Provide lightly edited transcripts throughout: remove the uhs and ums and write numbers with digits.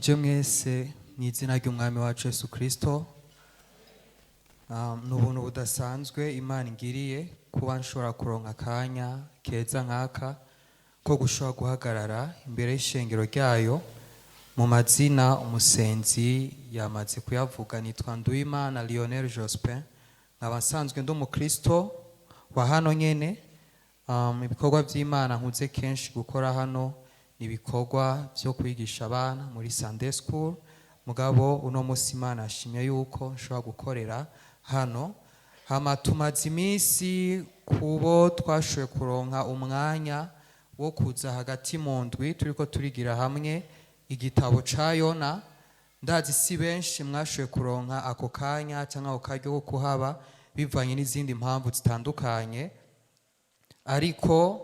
Ndabaramukije mwese mu izina ry'Umwami wacu Yesu Kristo. Ni ubuntu budasanzwe Imana ingiriye kuba nshobora kuronka akanya keza nk'aka ko gushobora guhagarara imbere y'ishengero ryayo. Mu mazina umusenzi yamaze kuyavuga, nitwa Nduwimana Lionel Jospin, nkaba nsanzwe ndi umukristo wa hano nyene. Ibikorwa by'Imana nkunze kenshi gukora hano ni ibikorwa byo kwigisha abana muri Sunday School, mugabo uno munsi Imana yashimye yuko nshobora gukorera hano. Hama tumaze iminsi kubo twashoboye kuronka umwanya wo kuza hagati mu ndwi turiko turigira hamwe igitabo ca Yona. Ndazi si benshi mwashoboye kuronka ako kanya cyangwa ako karyo ko kuhaba bivanye n'izindi mpamvu zitandukanye, ariko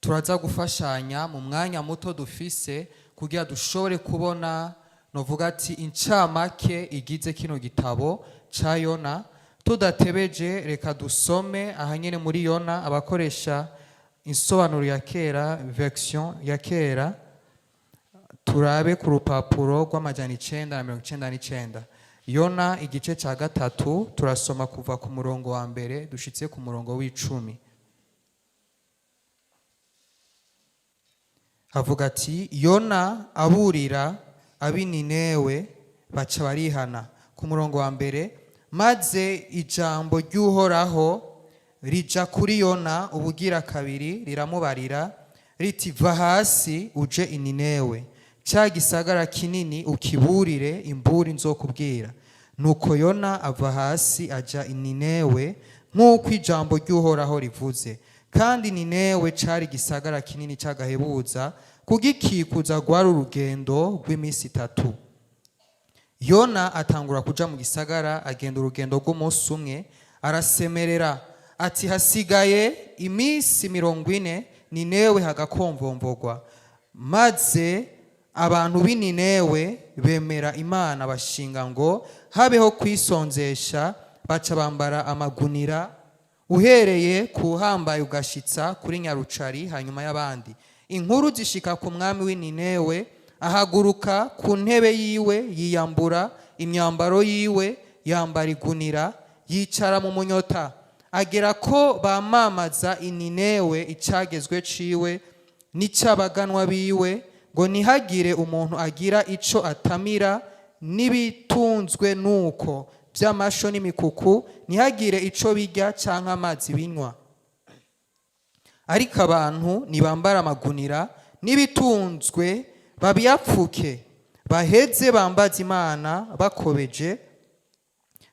turaza gufashanya mu mwanya muto dufise kugira dushobore kubona, novuga ati, incamake igize kino gitabo ca Yona. Tudatebeje, reka dusome ahanyene muri Yona. Abakoresha insobanuro ya kera, version ya kera, turabe ku rupapuro rw'999. Yona igice cya 3, turasoma kuva ku murongo wa 1 dushitse ku murongo w'10. Havuga ati: "Yona aburira ab'i Ninewe, baca barihana." Ku murongo wa 1: "Maze ijambo ry'Uhoraho rija kuri Yona ubugira kabiri, riramubarira riti: 'Va hasi uje i Ninewe, cya gisagara kinini, ukiburire imburi nzokubwira.' Nuko Yona ava hasi aja i Ninewe nk'uko ijambo ry'Uhoraho rivuze. Kandi Ninewe cari igisagara kinini cy'agahebuza, kugikikuza rwari urugendo rw'iminsi 3. Yona atangura kuja mu gisagara, agenda urugendo rw'umunsi umwe, arasemerera ati: 'Hasigaye iminsi 40 Ninewe hagakomvomvogwa.' Maze abantu b'i Ninewe bemera Imana, bashinga ngo habeho kwisonzesha, baca bambara amagunira, uhereye ku uhambaye ugashitsa kuri nyarucari hanyuma y'abandi. Inkuru zishika ku mwami w'i Ninewe, ahaguruka ku ntebe yiwe, yiyambura imyambaro yiwe, yambara igunira, yicara mu munyota. Agera ko bamamaza i Ninewe icagezwe ciwe n'icy'abaganwa biwe, ngo ntihagire umuntu agira ico atamira n'ibitunzwe nuko by'amasho n'imikuku, ntihagire ico birya canke amazi binywa. Ariko abantu nibambara amagunira n'ibitunzwe, babiyapfuke, baheze bambaze Imana bakobeje,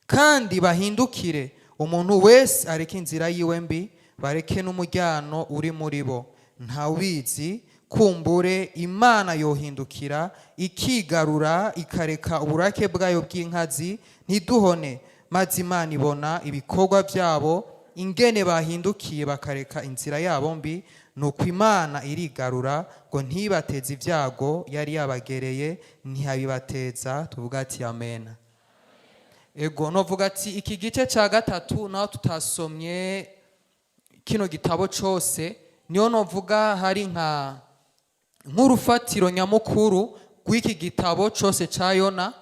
kandi bahindukire, umuntu wese areke inzira yiwe mbi, bareke n'umujyano uri muri bo. Ntawubizi, kumbure Imana yohindukira ikigarura, ikareka uburake bwayo bw'inkazi, ntiduhone. Maze Imana ibona ibikorwa byabo, ingene bahindukiye bakareka inzira yabo mbi. Nuko Imana irigarura ngo ntibateze ibyago yari yabagereye, ntiyabibateza." Tuvuga ati amena. Ego, novuga ati iki gice cya 3, naho tutasomye kino gitabo cose, niyo novuga hari nk'urufatiro nyamukuru rw'iki gitabo cose ca Yona.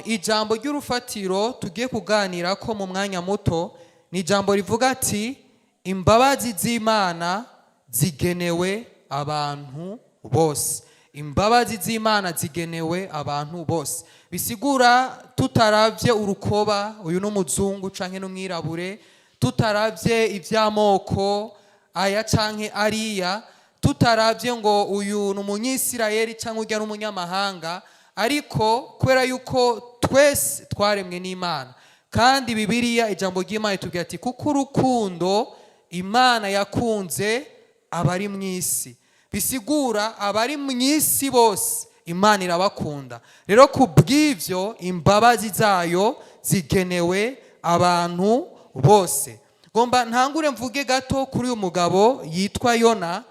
Ijambo ry'urufatiro tugiye kuganira ko mu mwanya muto ni ijambo rivuga ati: "Imbabazi z'Imana zigenewe abantu bose." Imbabazi z'Imana zigenewe abantu bose, bisigura tutaravye urukoba, uyu n'umuzungu canke n'umwirabure, tutaravye ivy'amoko aya canke ariya, tutaravye ngo uyu ni umunyisirayeli canke urya n'umunyamahanga, ariko kubera yuko twese twaremwe n'Imana, kandi Bibiliya, ijambo ry'Imana itubwira ati: "Kuko urukundo Imana yakunze abari mu isi", bisigura abari mu isi bose Imana irabakunda. Rero ku bw'ibyo imbabazi zayo zigenewe abantu bose. Ngomba ntangure mvuge gato kuri uyu mugabo yitwa Yona.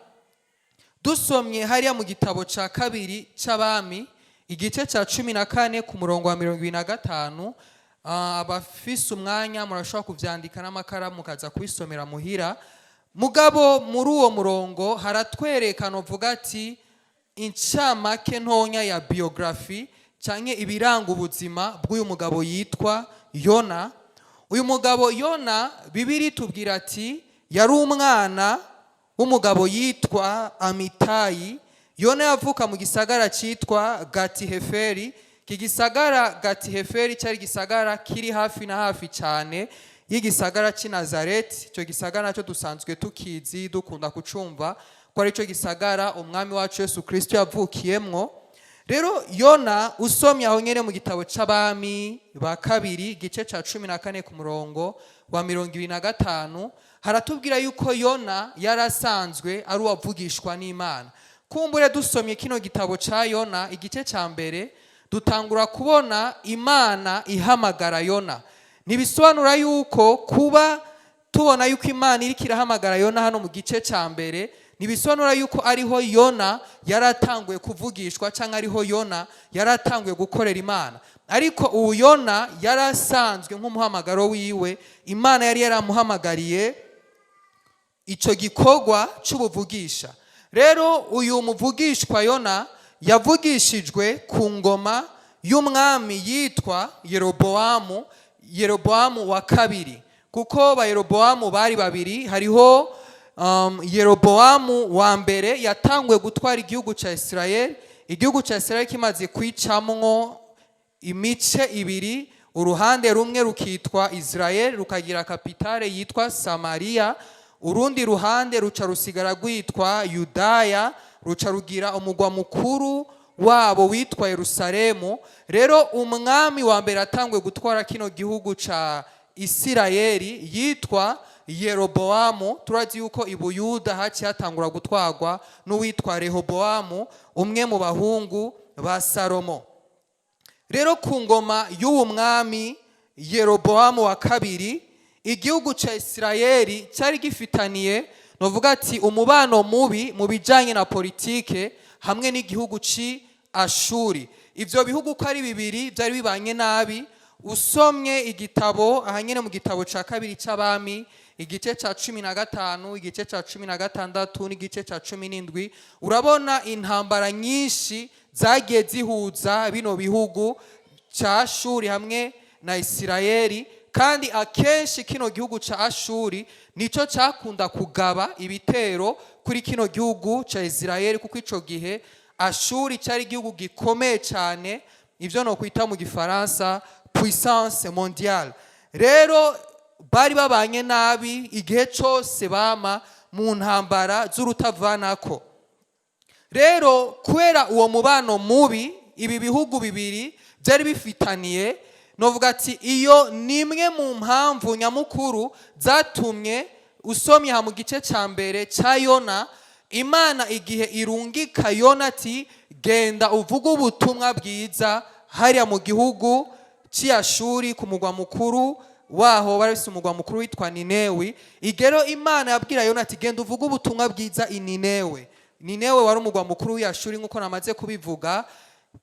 Dusomye hariya mu gitabo cya kabiri cy'Abami, igice cya 14 ku murongo wa 25, abafise umwanya murashobora kuvyandika n'amakaramu mukaza kubisomera muhira. Mugabo muri uwo murongo haratwerekana, uvuga ati Incamake ntonya ya biographie canke ibiranga ubuzima bw'uyu mugabo yitwa Yona. Uyu mugabo Yona, Bibiliya itubwira ati yari umwana w'umugabo yitwa Amitayi. Yona yavuka mu gisagara cyitwa Gatiheferi. Iki gisagara Gatiheferi cyari igisagara kiri hafi na hafi cyane y'igisagara cy'i Nazareti. Icyo gisagara nacyo dusanzwe tukizi, dukunda kucumva ko ari cyo gisagara Umwami wacu Yesu Kirisito yavukiyemwo. Rero Yona, usomye aho nyine mu gitabo c'Abami ba Kabiri, igice ca 14 ku murongo wa 25, haratubwira yuko Yona yari asanzwe ari uwavugishwa n'Imana. Kumbure dusomye kino gitabo ca Yona, igice ca mbere, dutangura kubona Imana ihamagara Yona. Ntibisobanura yuko kuba tubona yuko Imana iriko irahamagara Yona hano mu gice ca mbere, ntibisobanura yuko ariho Yona yaratanguye kuvugishwa cyangwa ariho Yona yaratanguye gukorera Imana. Ariko ubu Yona yarasanzwe nk'umuhamagaro wiwe, Imana yari yaramuhamagariye icyo gikorwa cy'ubuvugisha. Rero uyu muvugishwa Yona yavugishijwe ku ngoma y'umwami yitwa Yerobowamu, Yerobowamu wa Kabiri, kuko ba Yerobowamu bari babiri. Hariho Yerobowamu wa Mbere yatanguye gutwara igihugu cya Israel, igihugu cya Israel kimaze kwicamwo imice ibiri, uruhande rumwe rukitwa Israel, rukagira capitale yitwa Samariya, urundi ruhande ruca rusigara rwitwa Yudaya, ruca rugira umugwa mukuru wabo witwa Yerusalemu. Rero umwami wa mbere atanguye gutwara kino gihugu ca Isirayeli yitwa Yerobowamu. Turazi yuko i Buyuda haciye hatangura gutwarwa n'uwitwa Rehobowamu, umwe mu bahungu ba Salomo. Rero ku ngoma y'uwo mwami Yerobowamu wa Kabiri, igihugu cya Isirayeli cyari gifitaniye, novuga ati, umubano mubi mu bijyanye na politike hamwe n'igihugu ci Ashuri. Ibyo bihugu uko ari bibiri byari bibanye nabi. Usomye igitabo aha nyine mu gitabo cya Kabiri cy'Abami, igice cya 15, igice cya 16 n'igice cya 17, urabona intambara nyinshi zagiye zihuza bino bihugu cya Ashuri hamwe na Isirayeli. Kandi akenshi kino gihugu cya Ashuri nicyo cyakunda kugaba ibitero kuri kino gihugu cya Isirayeli, kuko icyo gihe Ashuri cyari igihugu gikomeye cyane, ibyo no kwita mu Gifaransa puissance mondiale. Rero bari babanye nabi, igihe cyose bama mu ntambara z'urutavanako. Rero kubera uwo mubano mubi ibi bihugu bibiri byari bifitaniye, novuga ati iyo ni imwe mu mpamvu nyamukuru zatumye, usomye aha mu gice cya mbere cya Yona, Imana igihe irungika Yona ati genda uvuge ubutumwa bwiza hariya mu gihugu cy'Iyashuri, ku mugwa mukuru waho, bari bafise umugwa mukuru witwa Ninewi. Igero Imana yabwira Yona ati genda uvuge ubutumwa bwiza i Ninewe. Ninewe wari umugwa mukuru w'Iyashuri, nk'uko namaze kubivuga.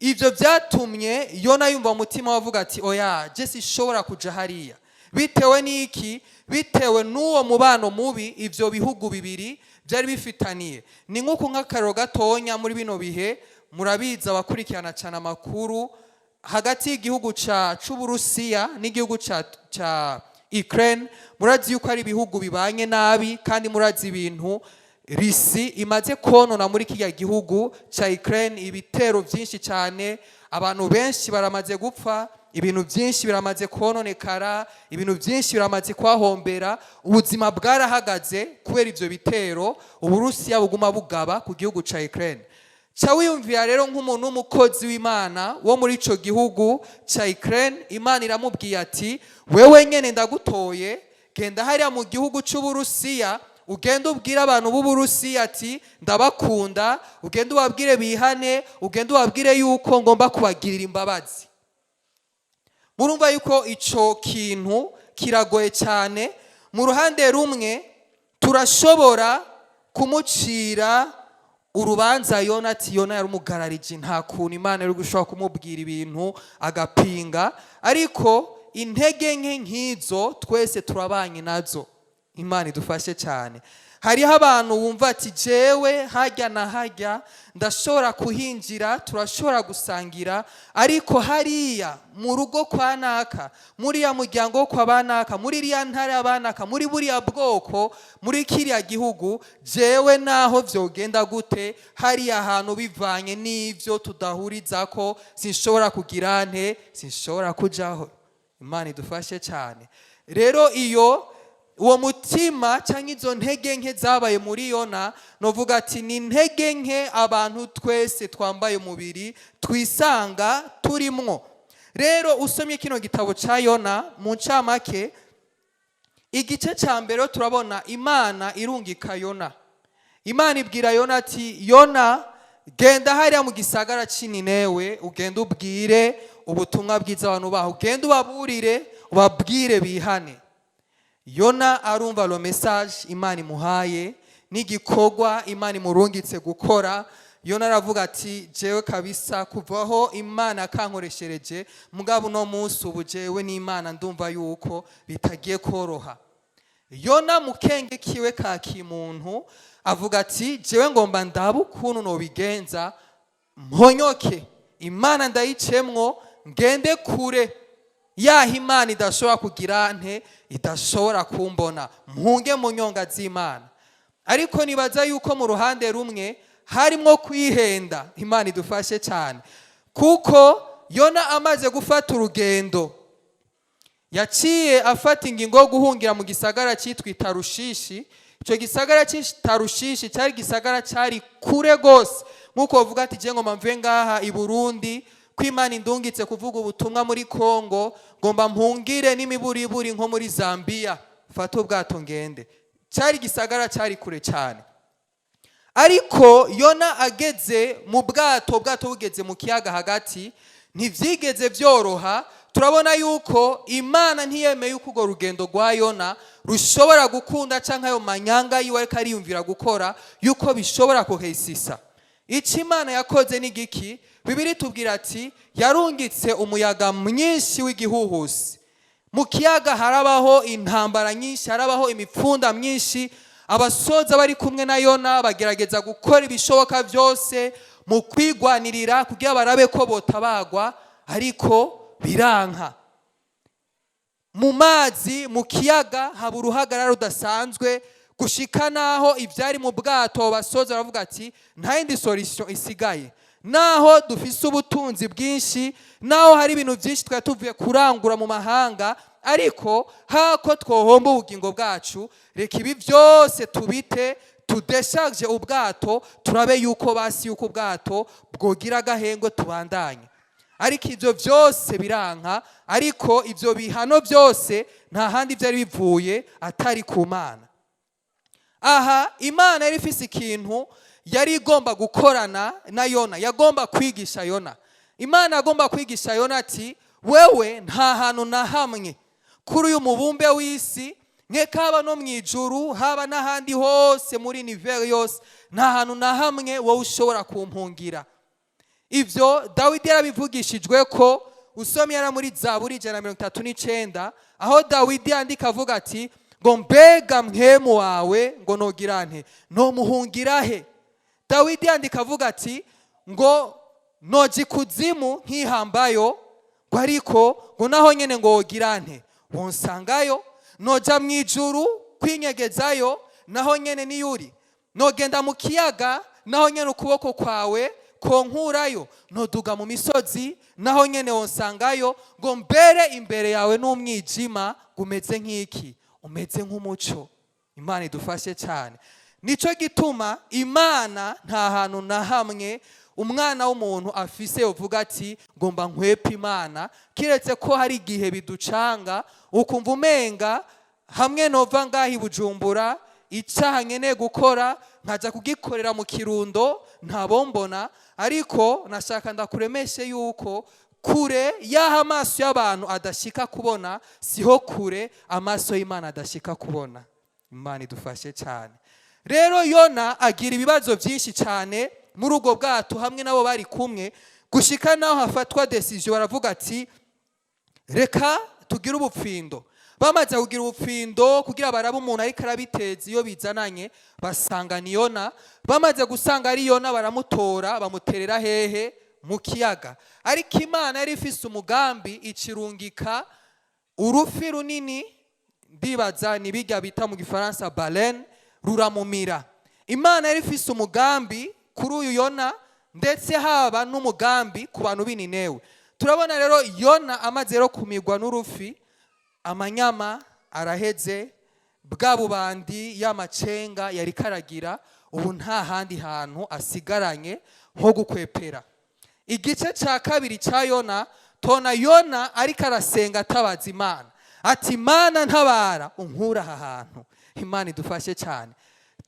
Ibyo byatumye Yona yumva umutima wavuga ati oya, je sishobora kuja hariya. Bitewe n'iki? Bitewe n'uwo mubano mubi ibyo bihugu bibiri byari bifitaniye. Ni nk'uko, nk'akarero gatonya, muri bino bihe murabizi abakurikirana cyane amakuru, hagati y'igihugu ca c'Uburusiya n'igihugu ca Ukraine, murazi yuko ari ibihugu bibanye nabi. Kandi murazi ibintu Russie imaze konona muri kiriya gihugu ca Ukraine, ibitero byinshi cyane, abantu benshi baramaze gupfa, ibintu byinshi biramaze kononekara, ibintu byinshi biramaze kuhahombera, ubuzima bwarahagaze kubera ivyo bitero Uburusiya buguma bugaba ku gihugu ca Ukraine. Ca wiyumvira rero nk'umuntu w'umukozi w'Imana wo muri ico gihugu ca Ukraine, Imana iramubwiye ati wewe nyene ndagutoye, genda hariya mu gihugu c'Uburusiya, ugende ubwire abantu b'Uburusiya ati ndabakunda, ugende ubabwire bihane, ugende ubabwire yuko ngomba kubagirira imbabazi. Murumva yuko ico kintu kiragoye cyane. Mu ruhande rumwe turashobora kumucira urubanza Yona ati Yona yari umugarariji, nta kuntu Imana yari gushobora kumubwira ibintu agapinga. Ariko intege nke nk'izo twese turabanye nazo. Imana idufashe cyane. Hariho igihe dushobora kuba Hariho abantu wumva ati: "Jewe hajya na hajya ndashobora kuhinjira, turashobora gusangira, ariko hariya mu rugo kwa naka, muri ya muryango wo kwa banaka, muri iriya ntara y'abanaka, muri buriya bwoko, muri kiriya gihugu, jewe naho vyogenda gute, hariya hantu bivanye n'ivyo tudahuriza ko sinshobora kugira nte, sinshobora kujaho." Imana idufashe cyane. Rero iyo uwo mutima cyangwa izo ntege nke zabaye muri Yona, novuga ati ni intege nke abantu twese twambaye umubiri twisanga turimwo. Rero usomye kino gitabo cya Yona, mu ncamake, igice cya mbere turabona Imana irungika Yona. Imana ibwira Yona ati: "Yona, genda hariya mu gisagara cy'i Ninewe, ugende ubwire ubutumwa bwiza abantu baho, ugende ubaburire, ubabwire bihane." Yona arumva le message Imana imuhaye n'igikorwa Imana imurungitse gukora. Yona aravuga ati: "Jewe kabisa kuvaho Imana akankoreshereje, mugabo uno munsi ubu jewe n'Imana ndumva yuko bitagiye koroha." Yona mu kenge kiwe ka kimuntu avuga ati: "Jewe ngomba ndabe ukuntu nobigenza mponyoke Imana, ndayicemwo ngende kure yaho Imana idashobora kugira nte, idashobora kumbona, mpunge mu nyonga z'Imana." Ariko nibaza yuko mu ruhande rumwe harimwo kwihenda. Imana idufashe cyane, kuko Yona amaze gufata urugendo, yaciye afata ingingo yo guhungira mu gisagara cyitwa Itarushishi. Icyo gisagara cy'Itarushishi cyari igisagara cyari kure rwose, nk'uko bavuga ati: "Je ngomba mve ngaha i Burundi, ko Imana indungitse kuvuga ubutumwa muri Kongo, ngomba mpungire n'imiburiburi nko muri Zambia, fate ubwato ngende." Cyari igisagara cyari kure cyane. Ariko Yona ageze mu bwato, ubwato bugeze mu kiyaga hagati, ntibyigeze byoroha. Turabona yuko Imana ntiyemeye yuko urwo rugendo rwa Yona rushobora gukunda, cyangwa ayo manyanga yiwe ariko ariyumvira gukora yuko bishobora kuhesisa. Icyo Imana yakoze ni giki? Bibiliya itubwira ati yarungitse umuyaga mwinshi w'igihuhusi mu kiyaga, harabaho intambara nyinshi, harabaho imipfunda myinshi. Abasoza bari kumwe na Yona bagerageza gukora ibishoboka byose mu kwigwanirira kugira barabe ko botabagwa, ariko biranka. Mu mazi, mu kiyaga, haba uruhagarara rudasanzwe, gushika naho ibyari mu bwato basoza baravuga ati: "Nta yindi solution isigaye, naho dufise ubutunzi bwinshi, naho hari ibintu byinshi twari tuvuye kurangura mu mahanga, ariko hako twohomba ubugingo bwacu, reka ibi byose tubite, tudécharge ubwato, turabe yuko basi yuko ubwato bwogira agahengwe, tubandanye." Ariko ibyo byose biranka. Ariko ibyo bihano byose nta handi byari bivuye atari ku Mana. Aha Imana yari ifise ikintu yari igomba gukorana na Yona, yagomba kwigisha Yona. Imana yagomba kwigisha Yona ati: "Wewe nta hantu na hamwe kuri uyu mubumbe w'isi, nkeka haba no mu ijuru, haba n'ahandi hose muri univers yose, nta hantu na hamwe wowe ushobora kumpungira." Ibyo Dawidi yarabivugishijwe ko usomye yari muri Zaburi 139, aho Dawidi yandika avuga ati ngo: "Mbega mpwemu wawe ngo nogira nte, nomuhungira he?" Dawidi yandika avuga ati ngo: "Noja ikuzimu nkihambayo," ngo ariko ngo naho nyene ngo wogira nte, wonsangayo. "Noja mu ijuru kwinyegezayo, naho nyene niyuri. Nogenda mu kiyaga, naho nyene ukuboko kwawe konkurayo. Noduga mu misozi, naho nyene wonsangayo." Ngo mbere imbere yawe n'umwijima umeze nk'iki, umeze nk'umuco. Imana idufashe cyane. Nicyo gituma Imana nta hantu na hamwe umwana w'umuntu afise uvuga ati: "Ngomba nkwepe Imana," kiretse ko hari igihe biducanga, ukumva umenga hamwe nova ngaha i Bujumbura, icyaha nkeneye gukora nkajya kugikorera mu Kirundo, ntabombona. Ariko nashaka ndakuremeshe yuko kure y'aho amaso y'abantu adashyika kubona, siho kure amaso y'Imana adashyika kubona. Imana idufashe cyane. Rero Yona agira ibibazo byinshi cyane muri ubwo bwato hamwe n'abo bari kumwe, gushika naho hafatwa décision, baravuga ati: "Reka tugire ikintu kimwe, reka Tugire ubupfindo. Bamaze kugira ubupfindo kugira barabe umuntu ariko arabiteza iyo bizananye, basanga ni Yona. Bamaze gusanga ari Yona, baramutora, bamuterera hehe? Mu kiyaga. Ariko Imana yari ifise umugambi, icirungika urufi runini, ndibaza ni bijya bita mu Gifaransa baleine, ruramumira. Imana yari ifise umugambi kuri uyu Yona, ndetse haba n'umugambi ku bantu b'Ininewe. Turabona rero Yona amaze rero kumigwa n'urufi, amanyama araheze, bwa bubandi y'amacenga yari karagira, ubu nta handi hantu asigaranye ho gukwepera. Igice cya kabiri cya Yona, tona Yona ariko arasenga, atabaza Imana ati: "Imana, ntabara, unkura aha hantu." Imana idufashe cyane.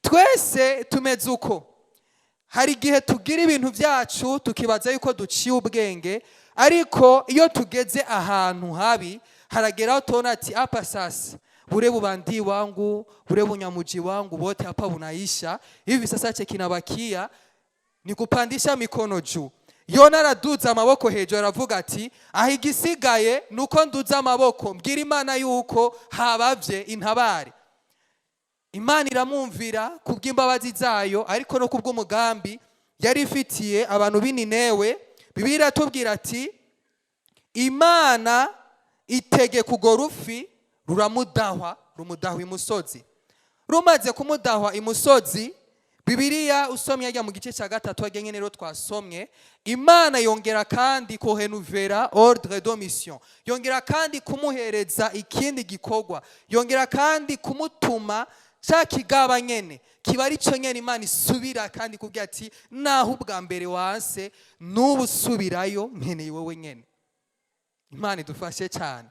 Twese tumeze uko. Hari igihe tugira ibintu byacu tukibaza yuko duciye ubwenge, ariko iyo tugeze ahantu habi, harageraho tubona ati: "Hapa sasa bure bubandi wangu, bure bunyamuji wangu bote hapa bunaisha hivi. Sasa che kinabakia ni kupandisha mikono juu." Yona araduza amaboko hejuru, aravuga ati: "Aho igisigaye ni uko nduza amaboko, mbwira Imana yuko habavye, intabare." Imana iramwumvira kubw'imbabazi zayo, ariko no kubw'umugambi yari ifitiye abantu b'Ininewe. Bibiliya iratubwira ati: Imana itegeka urwo rufi, ruramudahwa, rumudahwa imusozi. Rumaze kumudahwa imusozi, Bibiliya usomye ajya mu gice cya gatatu, hajya nyine rero twasomye, Imana yongera kandi korenouveler ordre de mission, yongera kandi kumuhereza ikindi gikorwa, yongera kandi kumutuma cya kigaba nyene, kiba ari cyo nyene. Imana isubira kandi kubwira ati: "Naho ubwa mbere wanse, n'ubu usubirayo, nkeneye wowe nyene." Imana idufashe cyane.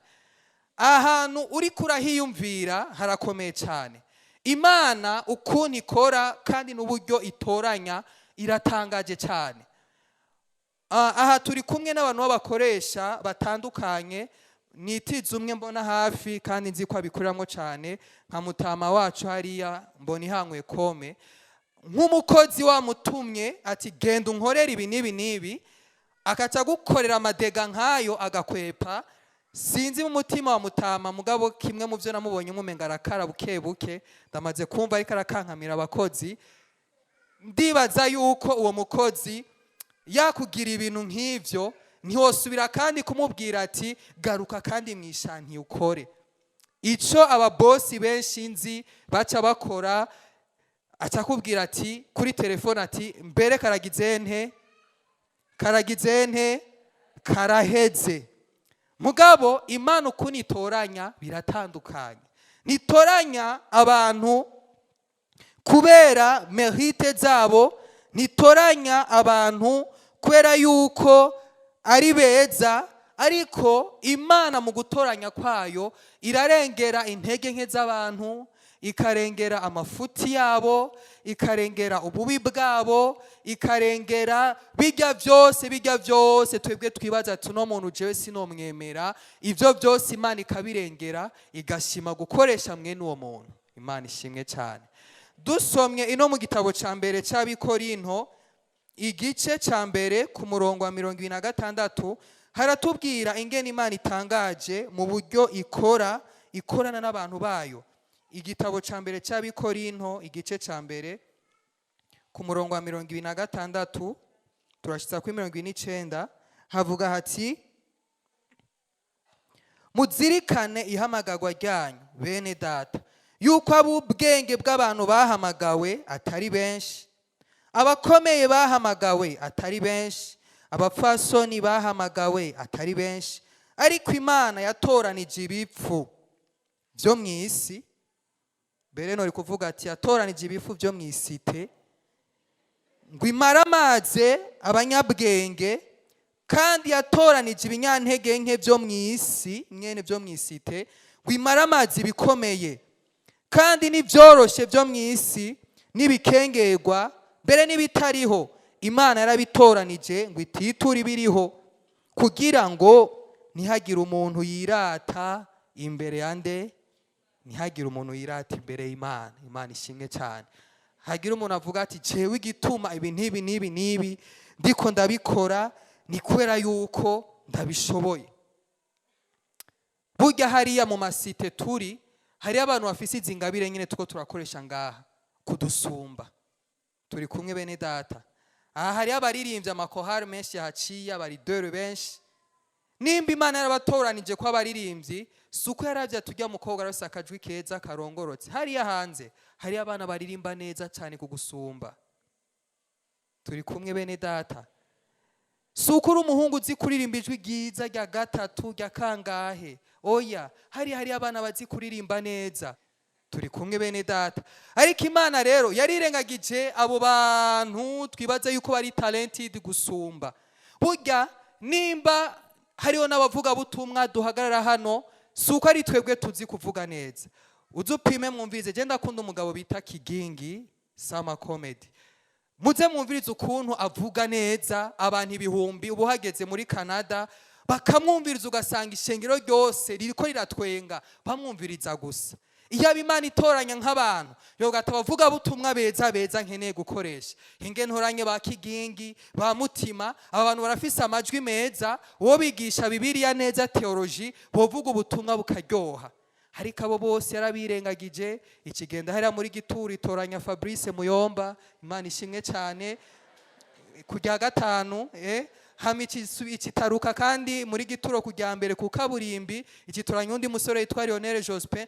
Ahantu uri kurahiyumvira harakomeye cyane. Imana ukuntu ikora kandi n'uburyo itoranya iratangaje cyane. Aha turi kumwe n'abantu b'abakoresha batandukanye. Nitize umwe mbona hafi kandi nzi ko abikoreramo cyane, nka mutama wacu hariya mbona ihanywe kome. Nk'umukozi wamutumye ati: "Genda unkorere ibi n'ibi n'ibi," akaca agukorera amadega nk'ayo, agakwepa. Sinzi mu mutima wa mutama, mugabo kimwe mu byo namubonye, mumenga arakara buke buke. Ndamaze kumva ariko arakankamira abakozi. Ndibaza yuko uwo mukozi yakugira ibintu nk'ibyo, ntiwosubira kandi kumubwira ati: "Garuka kandi mu ishanti ukore." Icyo ababosi benshi nzi baca bakora, aca akubwira ati kuri telefone ati: "Mbere karagize nte? Karagize nte? Karaheze." Mugabo Imana ukuntu itoranya biratandukanye. Ntitoranya abantu kubera mérite zabo, ntitoranya abantu kubera yuko ari beza, ariko Imana mu gutoranya kwayo irarengera intege nke z'abantu, ikarengera amafuti yabo, ikarengera ububi bwabo, ikarengera bijya byose, bijya byose twebwe twibaza ati: "Uno muntu jewe sinomwemera." Ibyo byose Imana ikabirengera, igashima gukoresha mwene uwo muntu. Imana ishimwe cyane. Dusomye ino mu gitabo cya mbere cy'Abikorinto, igice cya mbere, ku murongo wa 26, haratubwira ingene Imana itangaje mu buryo ikora, ikorana n'abantu bayo. Igitabo cya mbere cy'Abikorinto, igice cya mbere, ku murongo wa 26 turashitsa kuri 29, havuga hati: "Muzirikane ihamagarwa ryanyu, bene data, yuko ab'ubwenge bw'abantu bahamagawe atari benshi, abakomeye bahamagawe atari benshi, abapfasoni bahamagawe atari benshi, ariko Imana yatoranije ibipfu byo mu isi." Mbere nori kuvuga ati yatoranije ibifu byo mu isite, ngo imaramaze abanyabwenge, kandi yatoranije ibinyantege nke byo mu isi mwene byo mu isite, ngo imaramaze ibikomeye, kandi n'ibyoroshe byo mu isi n'ibikengerwa, mbere n'ibitariho, Imana yarabitoranije ngo ititure ibiriho, kugira ngo ntihagire umuntu yirata imbere ya nde? Ntihagire umuntu yirata imbere y'Imana. Imana ishimwe cyane. Hagira umuntu avuga ati: "Jewe igituma ibi n'ibi n'ibi n'ibi ndiko ndabikora ni kubera yuko ndabishoboye." Burya hariya mu ma cités turi, hariyo abantu bafise izi ngabire nyine tuko turakoresha ngaha kudusumba. Turi kumwe, bene data? Aha hariyo abaririmbyi, amakorali menshi yahaciye, aba leaders benshi. Nimba Imana yarabatoranije ko abaririmbyi, si uko yaravye tujya mukobwa arafise akajwi keza karongorotse. Hariya hanze hariyo abana baririmba neza cyane kugusumba. Turi kumwe, bene data? Si uko uri umuhungu uzi kuririmba ijwi ryiza rya gatatu rya kangahe. Oya, hariya hariyo abana bazi kuririmba neza. Turi kumwe, bene data? Ariko Imana rero yarirengagije abo bantu twibaza yuko bari talented gusumba. Burya nimba hariho n'abavugabutumwa duhagarara hano, si uko ari twebwe tuzi kuvuga neza. Uze upime mwumvirize. Genda akunda umugabo bita Kigingi Sama Comedy, muze mwumvirize ukuntu avuga neza. Abantu ibihumbi, ubu hageze muri Canada, bakamwumviriza, ugasanga ishengero ryose ririko riratwenga bamwumviriza gusa. Iyo aba Imana itoranya nk'abantu, yogata abavuga butumwa beza beza nkeneye gukoresha, hinge ntoranye ba Kigingi, ba Mutima. Aba bantu barafise amajwi meza, uwo bigisha Bibiliya neza, théologie, bovuga ubutumwa bukaryoha. Ariko abo bose yarabirengagije, ikigenda hariya muri Gituro itoranya Fabrice Muyomba, Imana ishimwe cyane, ku rya gatanu, hama ikitaruka kandi muri Gituro ku rya mbere ku kaburimbi, ikitoranya undi musore yitwa Lionel Jospin.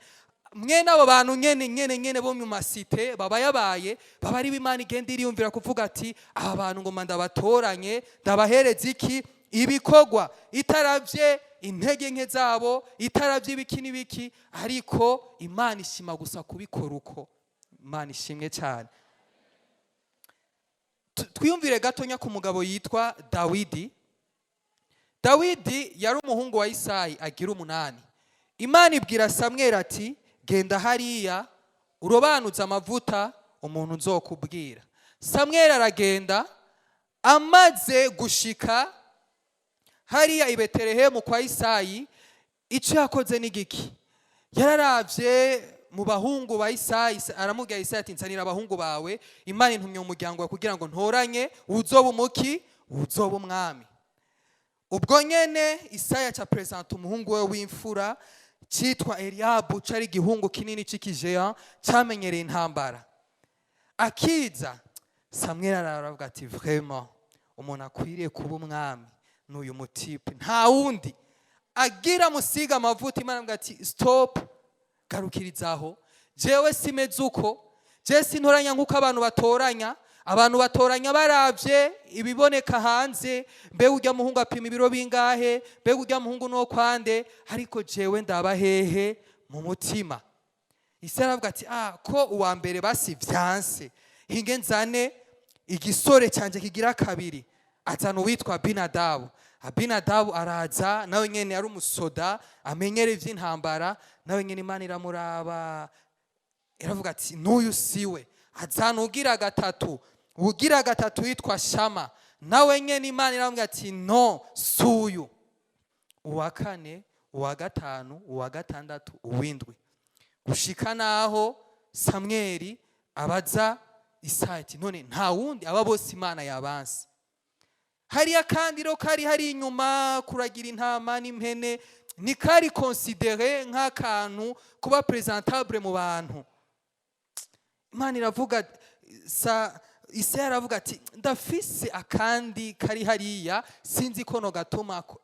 Mwene abo bantu nyene nyene nyene bo mu ma cités baba yabaye baba ari Imana igenda iriyumvira kuvuga ati: "Aba bantu ngoma ndabatoranye, ndabahereza iki ibikorwa," itaravye intege nke zabo, itaravye ibiki n'ibiki, ariko Imana ishima gusa kubikora uko. Imana ishimwe cyane. Twiyumvire gatonya ku mugabo yitwa Dawidi. Dawidi yari umuhungu wa Isayi agira umunani. Imana ibwira Samweli ati: "Genda hariya urobanuze amavuta umuntu nzokubwira." Samweli aragenda. Amaze gushika hariya i Betelehemu kwa Isayi, icyo yakoze ni giki? Yararavye mu bahungu ba Isayi, aramubwira Isayi ati: "Nzanira abahungu bawe, Imana intumye mu muryango wawe kugira ngo ntoranye uzoba umuki, uzoba umwami." Ubwo nyene Isayi aca présenta umuhungu we w'imfura cyitwa Eliyabu, cari igihungu kinini c'ikijeya camenyereye intambara. Akiza, Samweli aravuga ati: "Vraiment, umuntu akwiriye kuba umwami n'uyu mu type, nta wundi." Agira musiga amavuta, Imana avuga ati: "Stop, garukirizaho. Jewe simeze uko, jewe sintoranya nk'uko abantu batoranya. Abantu batoranya baravye ibiboneka hanze: mbega urya muhungu apima ibiro bingahe? Mbega urya muhungu nuwo kwande? Ariko jewe ndaba hehe? Mu mutima." Isi aravuga ati: "Ah, ko uwa mbere basi vyanse, hinge nzane igisore canje kigira kabiri." Azana uwitwa Abinadabu. Abinadabu araza, nawe nyene yari umusoda amenyere ivy'intambara. Nawe nyene Imana iramuraba, iravuga ati: "N'uyu siwe." Azana ugira gatatu. Ugira gatatu yitwa Shama, nawe nyene Imana iramubwira ati: "No, suyu." Uwa kane, uwa gatanu, uwa gatandatu, uwindwi, gushika naho Samweli abaza Isayi ati: "None nta wundi? Aba bose Imana yabanse." Hariya kandi rero kari hari inyuma kuragira intama n'impene, ntikari considéré nk'akantu kuba présentable mu bantu. Imana iravuga sa, Isaya aravuga ati: "Ndafise akandi kari hariya, sinzi ko no gatumako."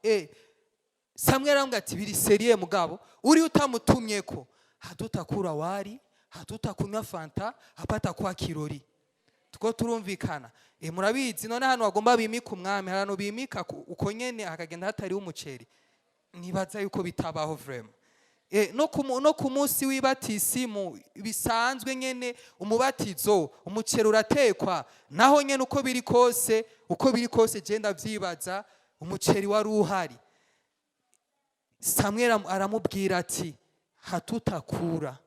Samweli aramubwira ati: "Biri sérieux, mugabo uri utamutumye ko hatutakura wari, hatutakunywa fanta, hapata kwa kirori." Two turumvikana? Murabizi none hano bagomba bimika umwami, hari ahantu bimika uko nyene hakagenda hatariho umuceri? Nibaza yuko bitabaho vraiment. No ku munsi w'ibatisimu bisanzwe nyene, umubatizo, umuceri uratekwa naho nyene. Uko biri kose, uko biri kose, je ndavyibaza umuceri wari uhari. Samweli aramubwira ati: "Hatutakura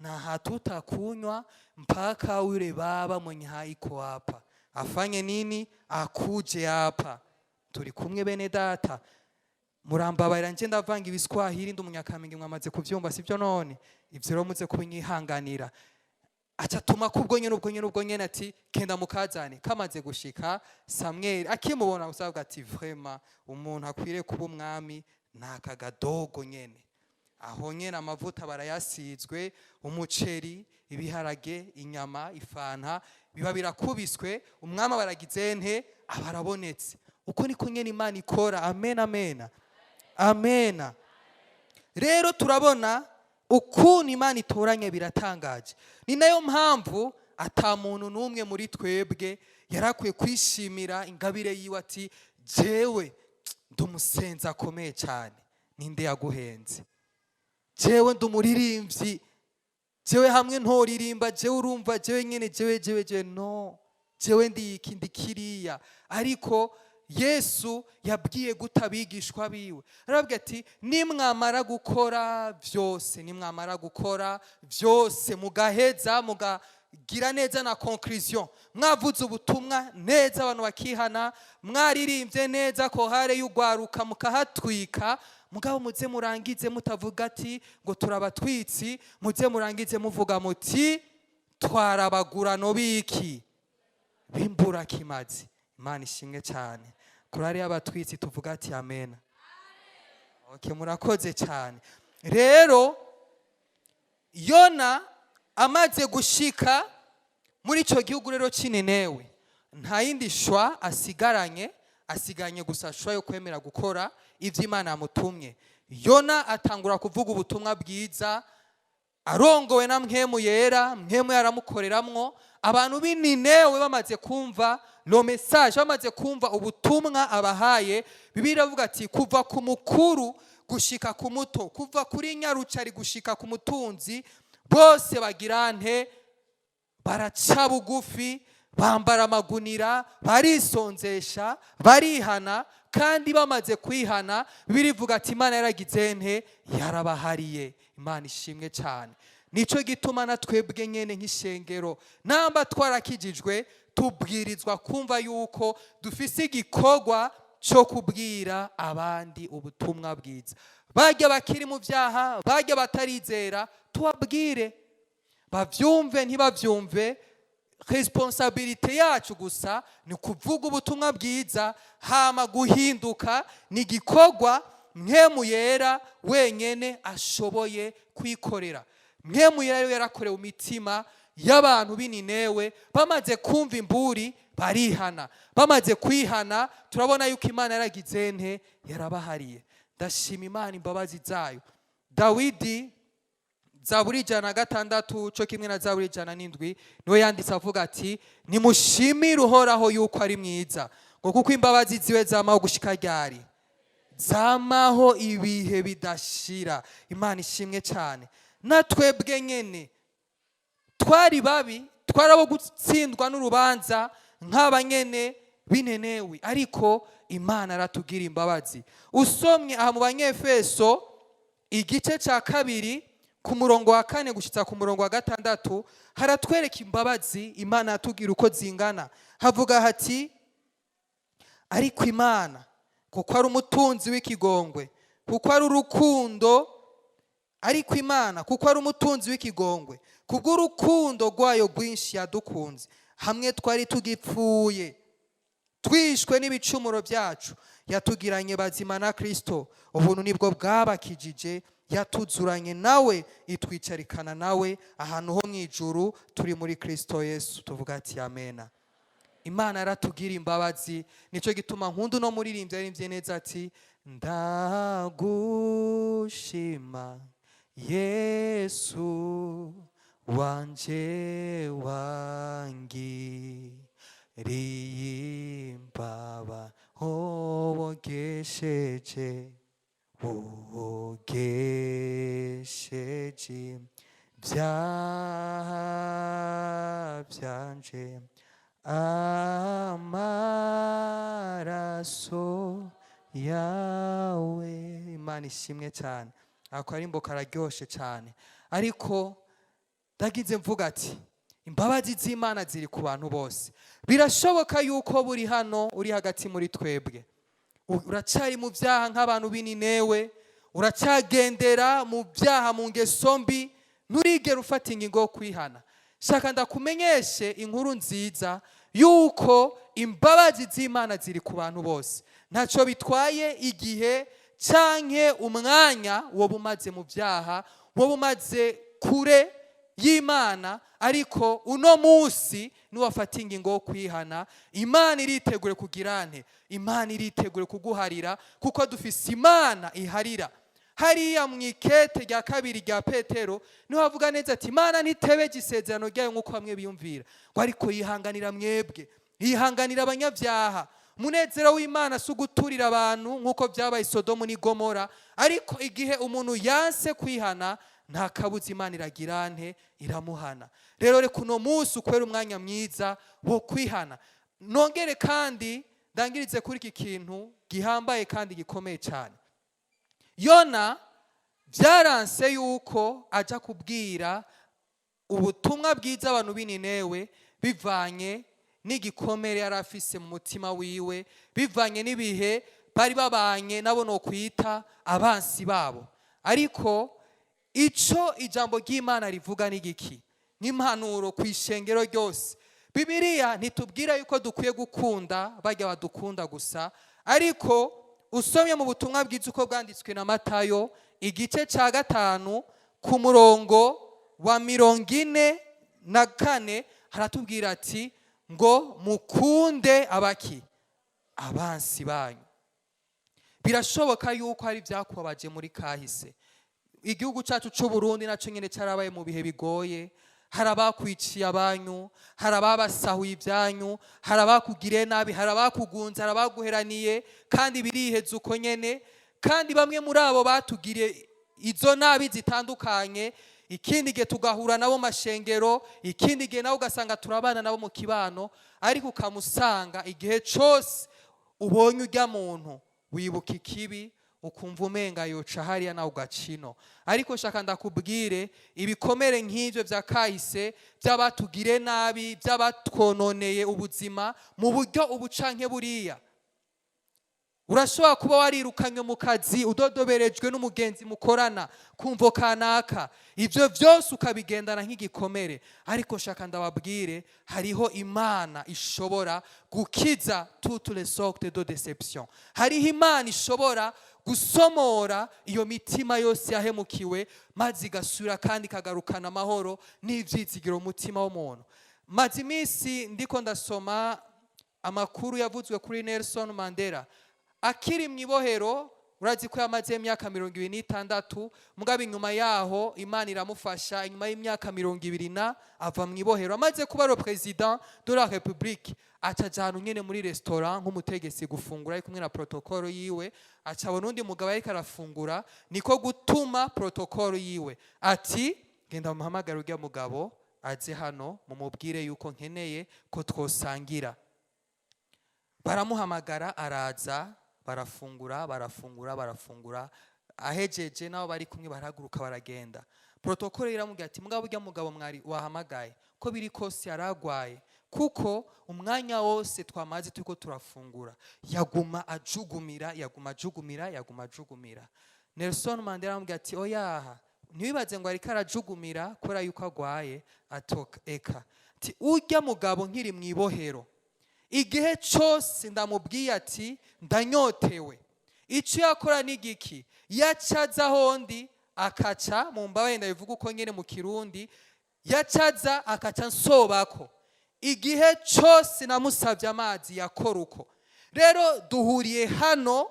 na hatutakunywa mpaka yule baba mwenye haiko hapa afanye nini? Akuje hapa." Turi kumwe, bene data? Murambabarira, nje ndavanga ibiswahili, ndi Umunyakamenge, mwamaze kuvyumva, sivyo? None ivyo rero muze kubinyihanganira. Aca atuma ko ubwo nyene, ubwo nyene, ubwo nyene, ati: "Kenda mukazane." Kamaze gushika, Samweli akimubona gusa avuga ati: "Vraiment, umuntu akwiriye kuba umwami ni aka gadogo nyene." Aho nyene amavuta barayasizwe, umuceri, ibiharage, inyama, ifanta biba birakubiswe. Umwami baragize nte? Aba arabonetse. Uko niko nyene Imana ikora. Amen, amen, amen. Rero turabona ukuntu Imana itoranye, biratangaje. Ni nayo mpamvu ata muntu n'umwe muri twebwe yarakwiye kwishimira ingabire yiwe ati: "Jewe ndi umusenzi akomeye cyane." Ninde yaguhenze? "Jewe ndi umuririmbyi, jewe hamwe ntoririmba, jewe urumva, jewe nyene, jewe, jewe, jewe, no jewe ndi iki, ndi kiriya." Ariko Yesu yabwiye gute abigishwa biwe? Arababwira ati: "Nimwamara gukora byose, nimwamara gukora byose, mugaheza, mugagira neza na conclusion, mwavuze ubutumwa neza, abantu bakihana, mwaririmbye neza, chorale y'ugwaruka mukahatwika, mugabo muze murangize mutavuga ati ngo turabatwitsi, muze murangize muvuga muti twarabagurano biki b'imburakimazi." Imana ishimwe cyane. Chorale y'abatwitsi, tuvuga ati amena. Okay, murakoze cyane. Rero Yona amaze gushika muri icyo gihugu rero cy'Ininewe, nta yindi choix asigaranye, asigaranye gusa choix yo kwemera gukora ibyo Imana yamutumye. Yona atangura kuvuga ubutumwa bwiza arongowe na Mpwemu Yera. Mpwemu yaramukoreramwo. Abantu b'Ininewe bamaze kumva le message, bamaze kumva ubutumwa abahaye, Bibiliya iravuga ati kuva ku mukuru gushika ku muto, kuva kuri nyarucari gushika ku mutunzi, bose bagira nte? Baraca bugufi, bambara amagunira, barisonzesha, barihana. Kandi bamaze kwihana, birivuga ati Imana yaragize nte? Yarabahariye. Imana ishimwe cyane. Nicyo gituma na twebwe nyene nk'ishengero, namba twarakijijwe, tubwirizwa kumva yuko dufise igikorwa cyo kubwira abandi ubutumwa bwiza. Bajya bakiri mu byaha, bajya batarizera, tubabwire, bavyumve ntibavyumve, responsabilité yacu gusa ni kuvuga ubutumwa bwiza. Hama guhinduka ni igikorwa Mpwemu Yera wenyene ashoboye kwikorera. Mpwemu Yera rero yarakorewe imitima y'abantu b'Ininewe. Bamaze kumva imburi barihana. Bamaze kwihana, turabona yuko Imana yaragize nte? Yarabahariye. Ndashima Imana imbabazi zayo. Dawidi, Zaburi 106 cyo kimwe na Zaburi 107, niwe yanditse avuga ati: "Nimushimire Uhoraho yuko ari mwiza, ngo kuko imbabazi ziwe zamaho gushika ryari? Zamaho ibihe bidashira." Imana ishimwe cyane. Na twebwe nyene twari babi, twarabo gutsindwa n'urubanza nk'abanyene b'Inenewi, ariko Imana aratugira imbabazi. Usomye aha mu Banyefeso igice cya 2, ku murongo wa 4 gushyitsa ku murongo wa 6, haratwereka imbabazi Imana yatubwira uko zingana. Havuga hati: "Ariko Imana, kuko ari umutunzi w'ikigongwe, kuko ari urukundo, ariko Imana, kuko ari umutunzi w'ikigongwe, kubw'urukundo rwayo rwinshi yadukunze, hamwe twari tugipfuye twishwe n'ibicumuro byacu, yatugiranye bazima na Kristo. Ubuntu nibwo bwabakijije. Yatuzuranye nawe, itwicarikana nawe ahantu ho mu ijuru, turi muri Kristo Yesu." Tuvuga ati amena. Imana yaratugira imbabazi. Nicyo gituma nkunda uno muririmbyi yaririmbye neza ati: "Ndagushima Yesu wanje, wangiriye imbaba, wogesheje, wogesheje ibyaha byanje amaraso yawe." Imana ishimwe cyane. Ako karimbo kararyoshe cyane. Ariko ndagize mvuga ati imbabazi z'Imana ziri ku bantu bose. Birashoboka yuko buri hano uri hagati muri twebwe, uracyari mu byaha nk'abantu b'Ininewe, uracyagendera mu byaha, mu ngeso mbi, nturigera ufata ingingo yo kwihana. Shaka ndakumenyeshe inkuru nziza yuko imbabazi z'Imana ziri ku bantu bose. Ntacyo bitwaye igihe. Canke umwanya woba umaze mu byaha, woba umaze kure y'Imana, ariko uno munsi niwafata ingingo yo kwihana, Imana iritegure kugira nte? Imana iritegure kuguharira, kuko dufise Imana iharira. Hariya mu ikete rya kabiri rya Petero niho havuga neza ati: "Imana ntitebeje isezerano ryayo nk'uko bamwe biyumvira," ngo ariko yihanganira mwebwe, yihanganira abanyabyaha. Umunezero w'Imana si uguturira abantu nk'uko byabaye i Sodomu n'i Gomora, ariko igihe umuntu yanse kwihana, nta kabuza Imana iragira nte? Iramuhana. Rero reka uno munsi ukwera umwanya mwiza wo kwihana. Nongere kandi ndangirize kuri iki kintu gihambaye kandi gikomeye cyane. Yona byaranse yuko ajya kubwira ubutumwa bwiza abantu b'i Ninewe, bivanye n'igikomere yari afise mu mutima wiwe, bivanye n'ibihe bari babanye nabo, no kwita abansi babo. Ariko ico ijambo ry'Imana rivuga ni giki nk'impanuro ku ishengero ryose? Bibiliya ntitubwira yuko dukwiye gukunda bajya badukunda gusa, ariko usomye mu butumwa bwiza uko bwanditswe na Matayo, igice cya 5, ku murongo wa 44, haratubwira ati ngo mukunde abaki? Abansi banyu. Birashoboka yuko hari ibyakubabaje muri kahise. Igihugu cyacu cy'u Burundi nacyo nyine cyarabaye mu bihe bigoye. Hari abakwiciye abanyu, hari ababasahuye ibyanyu, hari abakugiriye nabi, hari abakugunze, hari abaguheraniye, kandi biriheza uko nyene. Kandi bamwe muri abo batugiriye izo nabi zitandukanye, ikindi gihe tugahura nabo mu mashengero, ikindi gihe nawe ugasanga turabana nabo mu kibano, ariko ukamusanga igihe cyose ubonye ujya muntu wibuka ikibi, ukumva umenga yoca hariya nawe ugacino. Ariko shaka ndakubwire, ibikomere nk'ibyo bya kahise, by'abatugire nabi, by'abatwononeye ubuzima mu buryo ubu canke buriya, urashobora kuba warirukanywe mu kazi, udodoberejwe n'umugenzi mukorana kumvo kanaka, ibyo byose ukabigendana nk'igikomere. Ariko shaka ndababwire, hariho Imana ishobora gukiza toutes les sortes de déception. Hariho Imana ishobora gusomora iyo mitima yose yahemukiwe, maze igasubira kandi ikagarukana amahoro n'ibyizigiro mu mutima w'umuntu. Maze iminsi ndiko ndasoma amakuru yavuzwe kuri Nelson Mandela akiri mu ibohero. Urazi ko yamaze imyaka 26, mugabo inyuma yaho Imana iramufasha, inyuma y'imyaka 20 na ava mu ibohero amaze kuba le président de la République. Aca ajana nyene muri restaurant nk'umutegetsi gufungura, ari kumwe na protocole yiwe. Aca abona undi mugabo ariko arafungura, niko gutuma protocole yiwe ati: "Genda muhamagare urya mugabo aze hano, mumubwire yuko nkeneye ko twosangira." Baramuhamagara, araza, barafungura, barafungura, barafungura. Ahejeje, nabo bari kumwe barahaguruka baragenda. Protocole iramubwira ati: "Mugabo urya mugabo mwari wahamagaye, ko biri kose yaragwaye, kuko umwanya wose twamaze turiko turafungura yaguma ajugumira, yaguma ajugumira, yaguma ajugumira." Nelson Mandela aramubwira ati: "Oyaha, ntiwibaze ngo ariko arajugumira kubera yuko agwaye." Atoka eka, ati: "Urya mugabo nkiri mu ibohero, igihe cyose ndamubwiye ati ndanyotewe, icyo yakora ni igiki? Yacaza ahondi akaca mu mbabaye, ndabivuga uko nyine mu Kirundi, yacaza akaca nsobako. Igihe cyose namusabye amazi yakora uko. Rero duhuriye hano,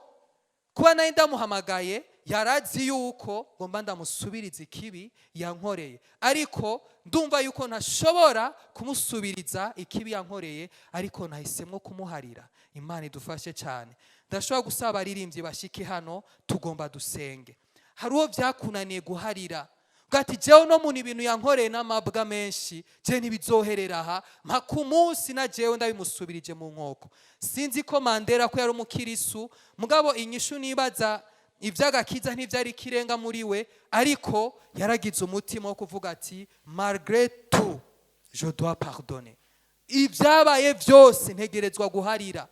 kuba nari ndamuhamagaye, yarazi yuko ngomba ndamusubiriza ikibi yankoreye, ariko ndumva yuko ntashobora kumusubiriza ikibi yankoreye, ariko nahisemo kumuharira." Imana idufashe cyane. Ndashobora gusaba abaririmbyi bashike hano, tugomba dusenge. Hari uwo byakunaniye guharira, ati: "Jewe no muntu ibintu yankoreye n'amabwa menshi, je ntibizoherera aha, mpaka umunsi na jewe ndabimusubirije mu nkoko." Sinzi ko Mandela ko yari umukirisu, mugabo inyishu nibaza iby'agakiza ntibyari ikirenga muri we, ariko yaragize umutima wo kuvuga ati: "Malgré tout, je dois pardonner. Ibyabaye byose ntegerezwa guharira."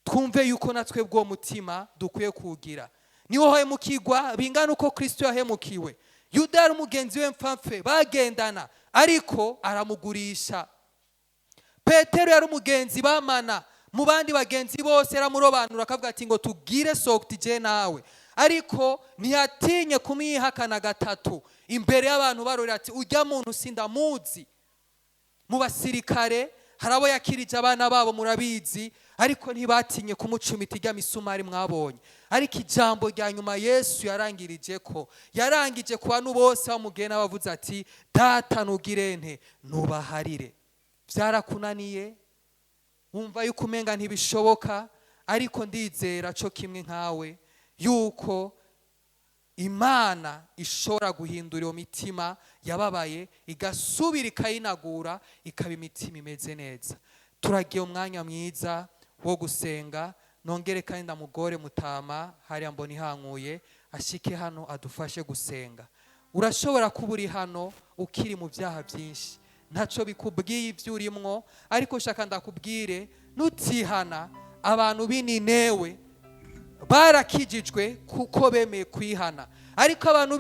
Twumve yuko natwe bw'uwo mutima dukwiye kuwugira. Niwo hemukirwa bingana uko Kristo yahemukiwe. Yuda yari umugenzi we mpfapfe, bagendana, ariko aramugurisha. Petero yari umugenzi bamana Mu bandi bagenzi bose yaramurobanura, akavuga ati: "Ngo tugire sortie je nawe." Ariko ntiyatinye kumwihakana gatatu imbere y'abantu barorera, ati: "Ujya muntu sindamuzi." Mu basirikare hari abo yakirije abana babo, murabizi, ariko ntibatinye kumucumita ijya misumari mwabonye. Ariko ijambo rya nyuma Yesu yarangirije ko yarangije ku bantu bose bamugena, bavuze ati: "Data, nugirente nubaharire." Byarakunaniye, wumva yuko umenga ntibishoboka, ariko ndizera co kimwe nkawe yuko Imana ishobora guhindura iyo mitima yababaye, igasubira ikayinagura, ikaba imitima imeze neza. Turagiye umwanya mwiza wo gusenga. Nongere kandi ndamugore mutama hariya mbona ihankuye ashike hano adufashe gusenga. Urashobora kuba uri hano ukiri mu byaha byinshi, ntacyo bikubwiye ibyo urimwo, ariko shaka ndakubwire: nutihana, abantu b'Ininewe barakijijwe kuko bemeye kwihana, ariko abantu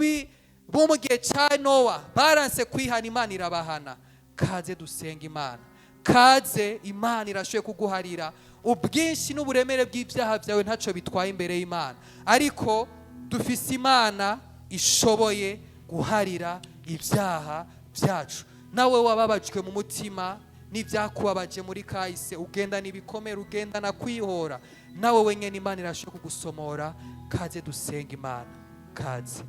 bo mu gihe cya Nowa baranse kwihana, Imana irabahana. Kaze dusenga Imana. Kaze, Imana irashoboye kuguharira. Ubwinshi n'uburemere bw'ibyaha byawe ntacyo bitwaye imbere y'Imana, ariko dufise Imana ishoboye guharira ibyaha byacu. Nawe wababajwe mu mutima n'ibyakubabaje muri kahise, ugendana ibikomere, ugendana kwihora, nawe wenyine Imana irashobora kugusomora. Kaze dusenga Imana, kaze.